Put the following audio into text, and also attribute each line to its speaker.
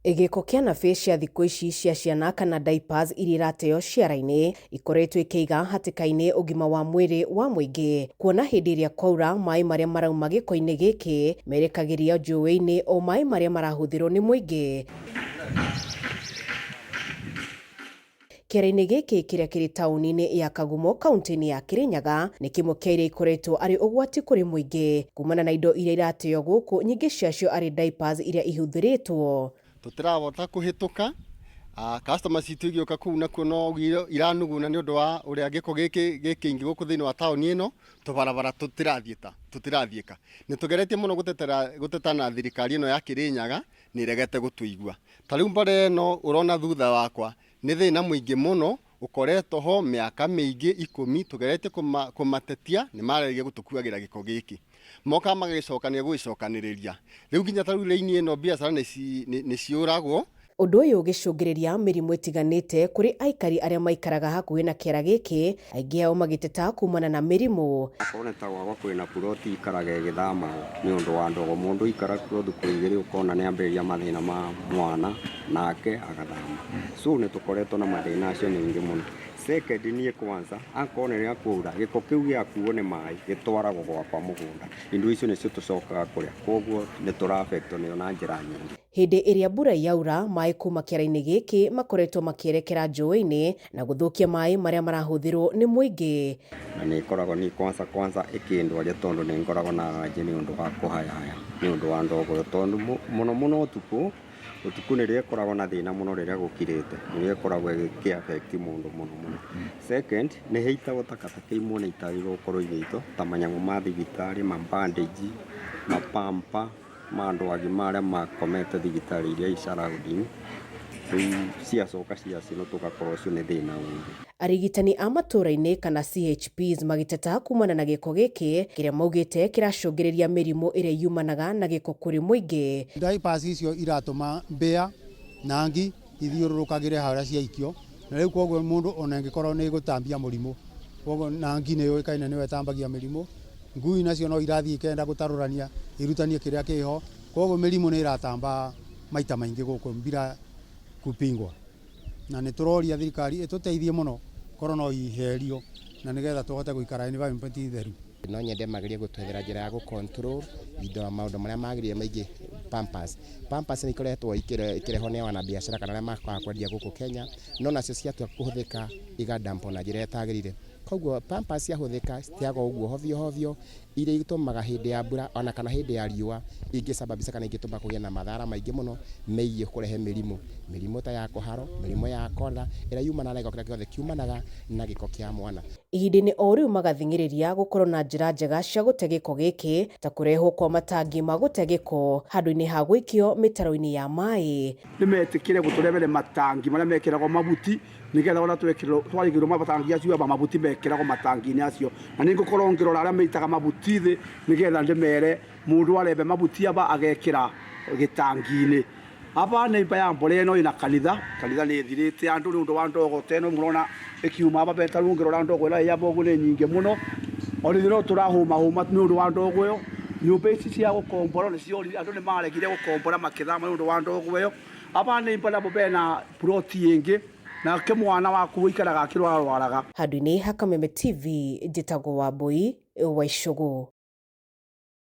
Speaker 1: Gĩko kĩa nabĩ cia thikũ ici cia ciana kana diapers iria irateo ciara-inĩ ikoretwo ikĩiga hatĩka-inĩ ũgima wa mwĩrĩ wa mũingĩ kuona hĩndĩ ĩrĩa kwaura maĩ marĩa marauma gĩko-inĩ gĩkĩ merekagĩria njũĩ-inĩ o maĩ marĩa marahũthĩrwo nĩ mũingĩ. Kĩara-inĩ gĩkĩ kĩrĩa kĩrĩ taũni-inĩ ya Kagumo kaunti-inĩ ya Kirinyaga nĩ kĩmwe kĩa iria ikoretwo arĩ ũgwati kũrĩ mũingĩ kumana na indo iria irateo gũkũ nyingĩ ciacio arĩ diapers iria ihũthĩrĩtwo.
Speaker 2: Tũtirahota kũhĩtũka, customer citũ igĩũka kũu nakuo no iranuguna nĩ ũndũ wa ũrĩa gĩko gĩkĩ gĩ kĩingĩ gũkũ thĩinĩ wa taũni ĩno, tũbarabara tũtirathiĩta tũtirathiĩka. Nĩ tũgeretie mũno gũtetera gũteta na thirikari ĩno ya Kĩrĩnyaga nĩ ĩregete gũtũigua. Ta rĩu bara ĩno ũrona thutha wakwa Nĩ thĩna mũingĩ mũno ũkoretwo ho mĩaka mĩingĩ ikũmi tũgeretie kũmatetia nĩ maregeire gũtũkuagĩra gĩko gĩkĩ. Mokaga magagĩcokania gũgĩcokanĩrĩria. Rĩu nginya ta rĩu raini ĩno biacara nĩ ciũragwo.
Speaker 1: Ũndũ ũyũ ũgĩcũngĩrĩria mĩrimũ ĩtiganĩte kũrĩ aikari arĩa maikaraga hakuhĩ na kĩara gĩkĩ, aingĩ ao magĩteta kumana na mĩrimũ.
Speaker 3: Akorwo nĩ ta gwakwa kwĩna puroti ikaraga ĩgĩthamagwo nĩ ũndũ wa ndogo, mũndũ aikara kuo thikũ igĩrĩ ũkona nĩ ambĩrĩria mathĩna ma mwana nake agathama. So nĩ tũkoretwo na mathĩna acio maingĩ mũno. Second niĩ kwanza akorwo nĩ rĩrĩa kwaura gĩko kĩu gĩakuo nĩ maĩ gĩtwaragwo gwakwa mũgũnda. Indo icio nĩcio tũcokaga kũrĩa koguo nĩ tũra affect nĩyo na njĩra nyingĩ.
Speaker 1: Hĩndĩ ĩrĩa mbura yaura, maĩ kuma kĩara-inĩ gĩkĩ makoretwo makĩerekera njũĩ-inĩ na gũthũkia maĩ marĩa marahũthĩrwo nĩ mũingĩ.
Speaker 3: Na nĩ ĩkoragwo niĩ kwanza kwanza ĩkĩndwaria tondũ nĩ ngoragwo na allergy nĩ ũndũ wa kũhayahaya nĩ ũndũ wa ndogo ĩyo tondũ mũno mũno ũtukũ, ũtukũ nĩrĩo ĩkoragwo na thĩna mũno rĩrĩa gũkirĩte nĩrĩo ĩkoragwo ĩkĩ affect mũndũ mũno mũno. Second, nĩ ĩitagwo takataka imwe na itagĩrĩirwo gũkorwo igĩitwo ta manyamũ ma thibitarĩ, ma bandage, ma pamper. Ma andũ agima arĩa makomete thibitarĩ iria i surrounding, rĩu ciacoka ciacinwo tũgakorwo ũcio nĩ thĩna ũngĩ.
Speaker 1: Arigitani a matũũra-inĩ kana CHPs magĩteta kumana na gĩko gĩkĩ kĩrĩa maugĩte kĩracũngĩrĩria mĩrimũ ĩrĩa yumanaga na gĩko kũrĩ mũingĩ.
Speaker 4: Diapers icio iratũma mbĩa na ngi ithiũrũrũkagĩre harĩa ciaikio, na rĩu kwoguo mũndũ ona ĩngĩkorwo nĩ ĩgũtambia mũrimũ, kwoguo na ngi nĩ yũĩkaine nĩyo ĩtambagia mĩrimũ, Ngui nacio no irathiĩ ikenda gũtarũrania irutanie kĩrĩa kĩho, kwoguo mĩrimũ nĩ ĩratamba maita maingĩ gũkũ bila kupingwa. Na nĩ tũroria thirikari ĩtũteithie mũno korwo no iherio na nĩgetha tũhote gũikara environment theru.
Speaker 5: No nyende magerie gũtwethera njĩra ya gũ control indo maũndũ marĩa magĩrĩire maingĩ pampers. Pampers nĩ ikoretwo ikĩrehwo nĩ wanabiacara kana arĩa makaga kwendia gũkũ Kenya, no nacio ciatua kũhũthĩka iga dump na njĩra ĩrĩa ĩtagĩrĩire. Koguo pampers ciahũthĩka citeagwo ũguo hovio hovio, iria itũmaga hĩndĩ ya mbura ona kana hĩndĩ ya riũa ingĩ sababisha kana ingĩtũma kũgĩe na mathara maingĩ mũno megiĩ kũrehe mĩrimũ. Mĩrimũ ta ya kũharwo, mĩrimũ ya cholera ĩrĩa yumanaga na gĩko kĩrĩa gĩothe kiumanaga na gĩko kĩa mwana.
Speaker 1: Ihinda-inĩ o rĩu magathing'ĩrĩria gũkorwo na njĩra njega cia gũte gĩko gĩkĩ ta kũrehwo kwa matangi ma gũte gĩko handũ-inĩ ha gũikio mĩtaro-inĩ ya maĩ.
Speaker 6: Nĩ metĩkĩre gũtũrehera matangi marĩa mekĩragwo mahuti nĩgetha ona twekĩrwo twarigĩrwo matangi acio aba mabuti mekĩragwo matangi-inĩ acio na nĩ ngũkorwo ngĩrora arĩa meitaga mabuti thĩ nĩgetha ndĩmere mũndũ arembe mabuti aba agekĩra gĩtangi-inĩ aba neighbor ya mbore ĩno ĩna kanitha kanitha nĩ ĩthirĩte andũ nĩ ũndũ wa ndogo ta ĩno mũrona ĩkiuma aba beta rĩu ũngĩrora ndogo ĩrĩa ĩ aba ũguo nĩ nyingĩ mũno ona ithuĩ no tũrahũma hũma nĩ ũndũ wa ndogo ĩyo nyũmba ici cia gũkomborwo nĩ ciorire andũ nĩ maregire gũkombora makĩthama nĩ ũndũ wa ndogo ĩyo aba neighbor nabo bena ploti ĩngĩ nake mwana waku ũikaraga akĩrwararwaraga.
Speaker 1: Handũ-inĩ ha Kameme TV, njĩtagwo Wambũi wa Icũgũ.